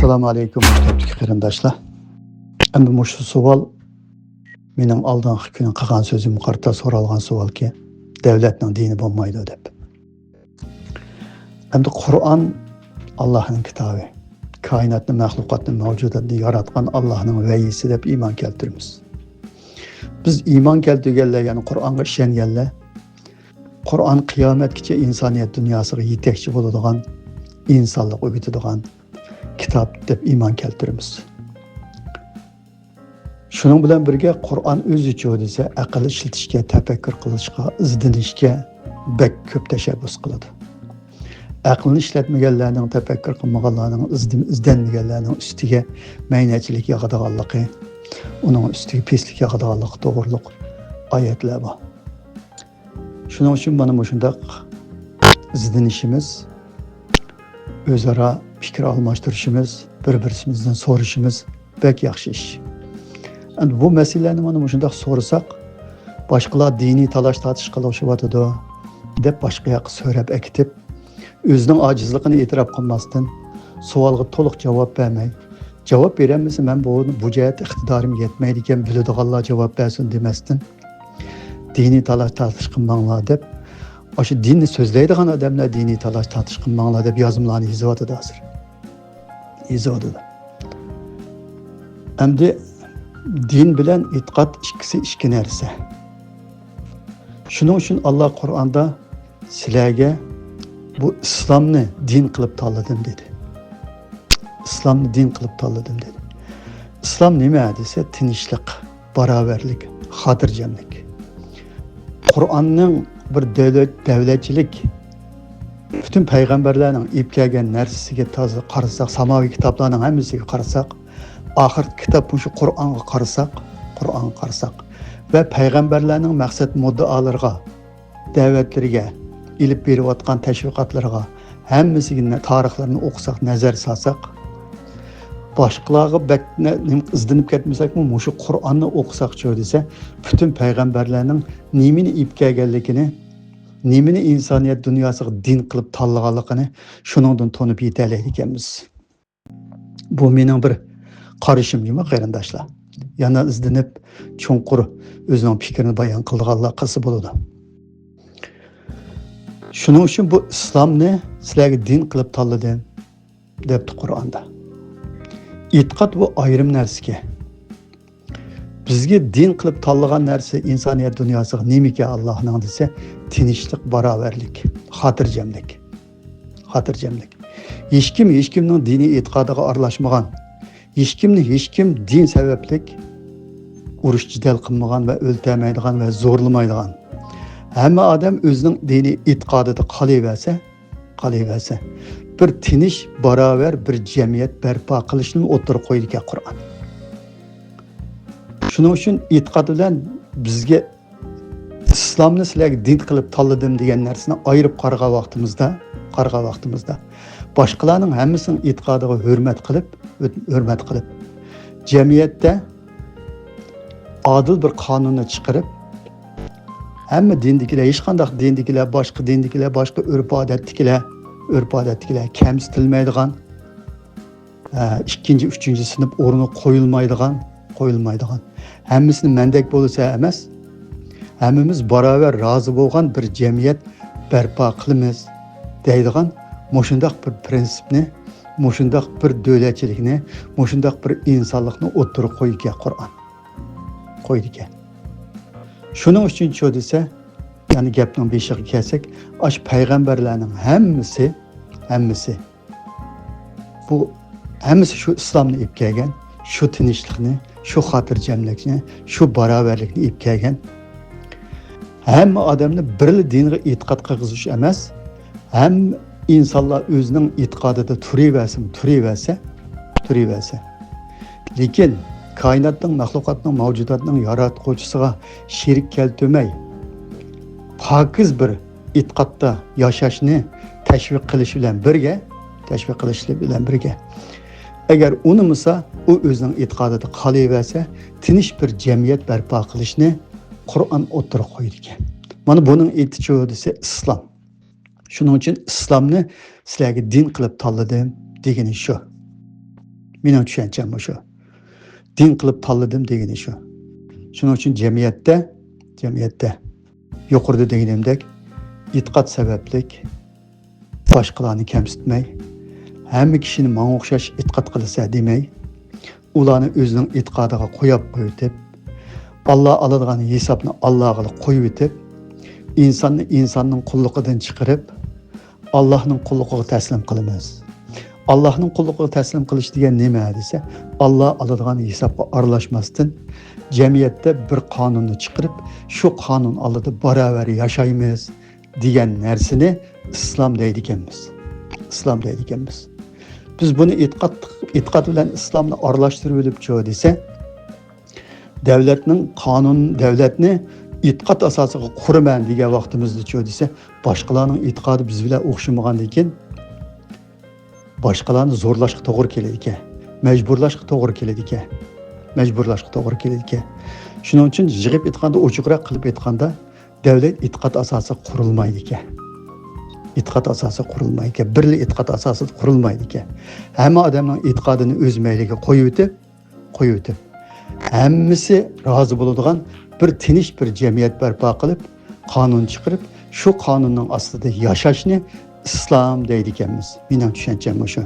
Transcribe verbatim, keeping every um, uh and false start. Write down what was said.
ئەسسالامۇ ئەلەيكۇم، مەكتەپتىكى قېرىنداشلار. ئەمدى مۇشۇ سوئال مېنىڭ ئالدىنقى كۈنى قىلغان سۆزۈمگە قارىتا سورالغان سوئالكى، دەۋلەتنىڭ دىنى بولمايدۇ دەپ. ئەمدى قۇرئان ئاللاھنىڭ كىتابى، كائىناتنى، مەخلۇقاتنى، مەۋجۇداتنى ياراتقان ئاللاھنىڭ ۋەھىيسى دەپ ئىمان كەلتۈرىمىز. بىز ئىمان كەلتۈرگەنلەر، يەنى قۇرئانغا ئىشەنگەنلەر، قۇرئان قىيامەتكىچە ئىنسانىيەت دۇنياسىغا يېتەكچى بولىدىغان، ئىنسانلىققا ئۆگىتىدىغان كىتاب دەپ ئىمان كەلتۈرىمىز. شۇنىڭ بىلەن بىرگە، قۇرئان ئۆزىچۇ دېسە، ئەقىل ئىشلىتىشكە، تەپەككۇر قىلىشقا، ئىزدىنىشكە بەك كۆپ تەشەببۇس قىلىدۇ. ئەقلىنى ئىشلەتمىگەنلەرنىڭ، تەپەككۇر قىلمىغانلارنىڭ، ئىزدىن-، ئىزدەنمىگەنلەرنىڭ ئۈستىگە مەينەتچىلىك ياغىدىغانلىقى، ئۇنىڭ ئۈستىگە پىسلىك ياغىدىغانلىقى توغرۇلۇق ئايەتلەر بار. شۇنىڭ ئۈچۈن مانا مۇشۇنداق ئىزدىنىشىمىز، ئۆزئارا پىكىر ئالماشتۇرۇشىمىز، بىر-بىرىمىزدىن سورىشىمىز بەك ياخشى ئىش. ئەمدى بۇ مەسىلىلەرنى مانا مۇشۇنداق سورىساق، باشقىلار دىنىي تالاش-تارتىش قىلىشىۋاتىدۇ دەپ باشقا ياققا سۆرەپ ئەكېتىپ، ئۆزىنىڭ ئاجىزلىقىنى ئېتىراپ قىلماستىن، سوئالغا تولۇق جاۋاب بەرمەي، جاۋاب بېرەلمىسە، مەن بۇ، بۇ جەھەتتە ئىقتىدارىم يەتمەيدىكەن، بىلىدىغانلار جاۋاب بەرسۇن دېمەستىن، دىنىي تالاش-تارتىش قىلماڭلار دەپ، ئاشۇ دىننى سۆزلەيدىغان ئادەملەر دىنىي تالاش-تارتىش قىلماڭلار دەپ يازمىلارنى يېزىۋاتىدۇ ھازىر. يېزىۋاتىدۇ. ئەمدى دىن بىلەن ئېتىقاد ئىككىسى ئىككى نەرسە. شۇنىڭ ئۈچۈن ئاللا قۇرئاندا، «سىلەرگە بۇ ئىسلامنى دىن قىلىپ تاللىدىم» دېدى. «ئىسلامنى دىن قىلىپ تاللىدىم» دېدى. ئىسلام نېمە دېسە، تىنچلىق، باراۋەرلىك، خاتىرجەملىك. قۇرئاننىڭ بىر دۆلەت، دەۋلەتچىلىك، پۈتۈن پەيغەمبەرلەرنىڭ ئېلىپ كەلگەن نەرسىسىگە تازا قارىساق، ساماۋىي كىتابلارنىڭ ھەممىسىگە قارىساق، ئاخىرقى كىتاب مۇشۇ قۇرئانغا قارىساق، قۇرئانغا قارىساق ۋە پەيغەمبەرلەرنىڭ مەقسەت مۇددىئالىرىغا، دەۋەتلىرىگە، ئېلىپ بېرىۋاتقان تەشۋىقاتلىرىغا، ھەممىسىگە نە-، تارىخلىرىنى ئوقۇساق، نەزەر سالساق، باشقىلارغا بەك نە-، نېمە ئىزدىنىپ كەتمىسەكمۇ، مۇشۇ قۇرئاننى ئوقۇساقچۇ دېسە، پۈتۈن پەيغەمبەرلەرنىڭ نېمىنى ئېلىپ كەلگەنلىكىنى، نېمىنى ئىنسانىيەت دۇنياسىغا دىن قىلىپ تاللىغانلىقىنى شۇنىڭدىن تونۇپ يېتەلەيدىكەنمىز. بۇ مېنىڭ بىر قارىشىم، جۇمۇ قېرىنداشلار. يەنە ئىزدىنىپ، چوڭقۇر ئۆزىنىڭ پىكرىنى بايان قىلىدىغانلار قىلسا بولىدۇ. شۇنىڭ ئۈچۈن بۇ ئىسلامنى سىلەرگە دىن قىلىپ تاللىدىم، دەپتۇ قۇرئاندا. ئېتىقاد بۇ ئايرىم نەرسىكەن. بىزگە دىن قىلىپ تاللىغان نەرسە ئىنسانىيەت دۇنياسىغا نېمىكەن ئاللاھنىڭ دېسە، تىنچلىق، باراۋەرلىك، خاتىرجەملىك. خاتىرجەملىك. ھېچكىم ھېچكىمنىڭ دىنىي ئېتىقادىغا ئارىلاشمىغان، ھېچكىمنى ھېچكىم دىن سەۋەبلىك ئۇرۇش-جېدەل قىلمىغان ۋە ئۆلتۈرمەيدىغان ۋە زورلىمايدىغان. ھەممە ئادەم ئۆزىنىڭ دىنىي ئېتىقادىدا قالىۋەرسە، قالىۋەرسە، بىر تىنچ، باراۋەر بىر جەمئىيەت بەرپا قىلىشنى ئوتتۇرىغا قويىدىكەن قۇرئان. شۇنىڭ ئۈچۈن ئېتىقاد بىلەن بىزگە ئىسلامنى سىلەرگە دىن قىلىپ تاللىدىم دېگەن نەرسىنى ئايرىپ قارىغان ۋاقتىمىزدا، قارىغان ۋاقتىمىزدا، باشقىلارنىڭ ھەممىسىنىڭ ئېتىقادىغا ھۆرمەت قىلىپ، ھۆرمەت قىلىپ، جەمئىيەتتە ئادىل بىر قانۇننى چىقىرىپ، ھەممە دىندىكىلەر، ھېچقانداق دىندىكىلەر، باشقا دىندىكىلەر، باشقا ئۆرپ-ئادەتتىكىلەر، ئۆرپ-ئادەتتىكىلەر كەمسىتىلمەيدىغان، ئىككىنچى، ئۈچىنچى سىنىپ ئورنىغا قويۇلمايدىغان، قويۇلمايدىغان. ھەممىسىنى مەندەك بولسا ئەمەس، ھەممىمىز باراۋەر رازى بولغان بىر جەمئىيەت بەرپا قىلىمىز دەيدىغان مۇشۇنداق بىر پىرىنسىپنى، مۇشۇنداق بىر دۆلەتچىلىكنى، مۇشۇنداق بىر ئىنسانلىقنى ئوتتۇرىغا قويىدىكەن قۇرئان. قويىدىكەن. شۇنىڭ ئۈچۈن شۇ دېسە، يەنى گەپنىڭ بېشىغا كەلسەك، ئاشۇ پەيغەمبەرلەرنىڭ ھەممىسى، ھەممىسى بۇ ھەممىسى شۇ ئىسلامنى ئېلىپ كەلگەن، شۇ تىنچلىقنى، شۇ خاتىرجەملىكنى، شۇ باراۋەرلىكنى ئېلىپ كەلگەن. ھەممە ئادەمنى بىرلا دىنغا ئېتىقاد قىلغۇزۇش ئەمەس، ھەممە ئىنسانلار ئۆزىنىڭ ئېتىقادىدا تۇرۇۋەرسىمۇ تۇرۇۋەرسە، تۇرۇۋەرسە. لېكىن كائىناتنىڭ، مەخلۇقاتنىڭ، مەۋجۇداتنىڭ ياراتقۇچىسىغا شېرىك كەلتۈرمەي، پاكىز بىر ئېتىقادتا ياشاشنى تەشۋىق قىلىش بىلەن بىرگە، تەشۋىق قىلىش بىلەن بىرگە، ئەگەر ئۇنىمىسا، ئۇ ئۆزىنىڭ ئېتىقادىدا قالىۋەرسە، تىنچ بىر جەمئىيەت بەرپا قىلىشنى قۇرئان ئوتتۇرىغا قويىدىكەن. مانا بۇنىڭ ئېيتىشى دېسە ئىسلام. شۇنىڭ ئۈچۈن ئىسلامنى سىلەرگە دىن قىلىپ تاللىدىم دېگىنى شۇ. مېنىڭ چۈشەنچەم مۇشۇ. دىن قىلىپ تاللىدىم دېگىنى شۇ. شۇنىڭ ئۈچۈن جەمئىيەتتە، جەمئىيەتتە يۇقىرىدا دېگىنىمدەك ئېتىقاد سەۋەبلىك باشقىلارنى كەمسىتمەي، ھەممە كىشىنى ماڭا ئوخشاش ئېتىقاد قىلىسەن دېمەي، ئۇلارنى ئۆزىنىڭ ئېتىقادىغا قويۇپ قويۇۋېتىپ، ئاللا ئالىدىغان ھېسابنى ئاللاغىلا قويۇۋېتىپ، ئىنساننى ئىنساننىڭ قۇللۇقىدىن چىقىرىپ، ئاللاھنىڭ قۇللۇقىغا تەسلىم قىلىمىز. ئاللاھنىڭ قۇللۇقىغا تەسلىم قىلىش دېگەن نېمە دېسە، ئاللا ئالىدىغان ھېسابقا ئارىلاشماستىن، جەمئىيەتتە بىر قانۇننى چىقىرىپ، شۇ قانۇن ئالدىدا باراۋەر ياشايمىز دېگەن نەرسىنى ئىسلام دەيدىكەنمىز. ئىسلام دەيدىكەنمىز. بىز بۇنى ئېتىقاد، ئېتىقاد بىلەن ئىسلامنى ئارىلاشتۇرۇپ ئېلىپچۇ دېسە، دۆلەتنىڭ قانۇن، دۆلەتنى ئېتىقاد ئاساسىغا قۇرىمەن دېگەن ۋاقتىمىزدىچۇ دېسە، باشقىلارنىڭ ئېتىقادى بىز بىلەن ئوخشىمىغاندىن كېيىن، باشقىلارنى زورلاشقا توغرا كېلىدىكەن، مەجبۇرلاشقا توغرا كېلىدىكەن، مەجبۇرلاشقا توغرا كېلىدىكەن. شۇنىڭ ئۈچۈن يىغىپ ئېيتقاندا، ئوچۇقراق قىلىپ ئېيتقاندا، دۆلەت ئېتىقاد ئاساسىغا قۇرۇلمايدىكەن. ئېتىقاد ئاساسى قۇرۇلمايدىكەن، بىرلا ئېتىقاد ئاساسىدا قۇرۇلمايدىكەن. ھەممە ئادەمنىڭ ئېتىقادىنى ئۆز مەيلىگە قويۇۋېتىپ، قويۇۋېتىپ، ھەممىسى رازى بولىدىغان بىر تىنچ بىر جەمئىيەت بەرپا قىلىپ، قانۇن چىقىرىپ، شۇ قانۇننىڭ ئاستىدا ياشاشنى ئىسلام دەيدىكەنمىز. مېنىڭ چۈشەنچەم مۇشۇ.